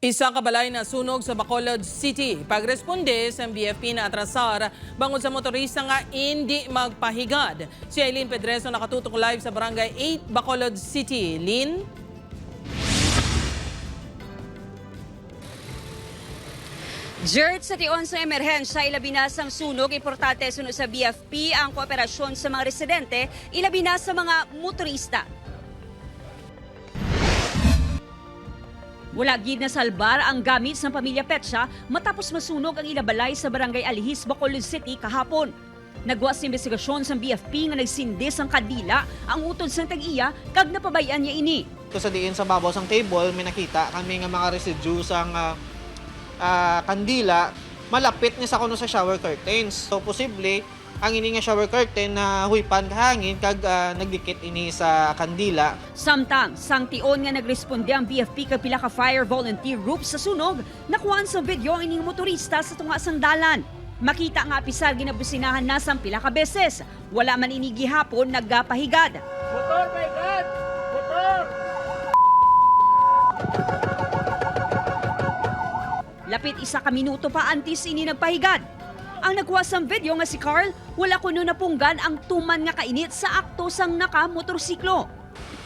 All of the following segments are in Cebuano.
Isa ka balay na sunog sa Bacolod City. Pagresponde sa BFP na atrasar bangod sa motorista nga hindi magpahigad. Si Eileen Pedreso nakatutok live sa Barangay 8, Bacolod City. Lynn? Gert, sa tion sa emerhensya, ilabi na sang sunog, importante suno sa BFP ang kooperasyon sa mga residente, ilabi na sa mga motorista. Wala gid na salbar ang gamit sa pamilya Petsa matapos masunog ang ilabalay sa Barangay Alihis, Bacolod City kahapon. Nagwa sa investigasyon sa BFP nga nagsindi sang kandila ang utod sang tag-iya kag napabayan niya ini. Ito sa diin sa babaw sang table, may nakita kami nga mga residues ang kandila malapit ni sa kuno sa shower curtains. So posible ang ini nga shower curtain na huypan kahangin kag nagdikit ini sa kandila. Samtang, sang tion nga nagresponde ang BFP kag pila ka fire volunteer group sa sunog, nakuhaan sa video ang ining motorista sa tunga sang dalan. Makita nga apisar ginabusinahan na sang pila ka beses. Wala man ini gihapon nagapahigad. Motor, my God! Motor! Lapit isa ka minuto pa antes ini nagpahigad. Ang nagkuha sang video nga si Carl, wala kuno napunggan ang tuman nga kainit sa akto sang nakamotorsiklo.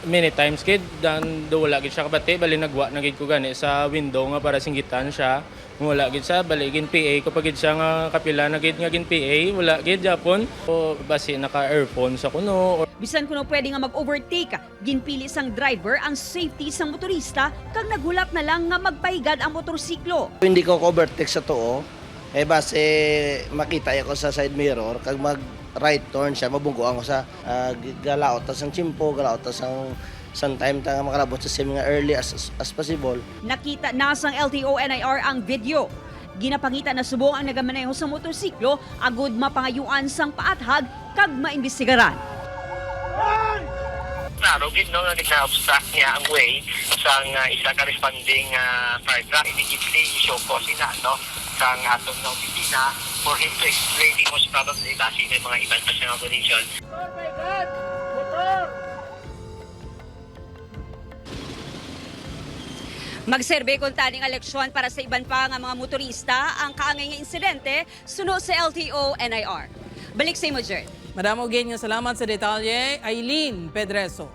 Many times kid dan do wala gid siya kabati, bali nagwa na gid ko gani sa window nga para singgitan siya. Wala gid siya, bali gin PA ko pag gid siya nga kapila na gid nga gin PA, wala gid japon o basi naka earphone sa kuno or Bisan kuno pwede nga mag-overtake, ginpili sang driver ang safety sang motorista kag nagulat na lang nga magpahigad ang motorsiklo. Hindi ko overtake sa tuo. Eh base makita ako sa side mirror kag mag right turn siya, mabungguan ko sa galaot tas ang chimpo, galaot tas ang time ta nga makalabot sa same nga early as possible. Nakita na sang LTO NIR ang video. Ginapangita na subong ang nagamaneho sa motorsiklo agud mapangayuan sang paathag kag maimbestigaran. Klaro gid no nga na-obstruct niya ang way sa isa ka responding fire truck. Immediately i-show cause ina no sa atong nga opisina for him to explain most probably kasi may mga iban pa siyang operation. Motor, my God! Motor! Magserbe kung taning aleksyon para sa iban pa nga mga motorista ang kaangay nga insidente suno sa LTO NIR. Balik sa imo, Jert. Madam Eugenio, salamat sa detalye. Eileen Pedreso.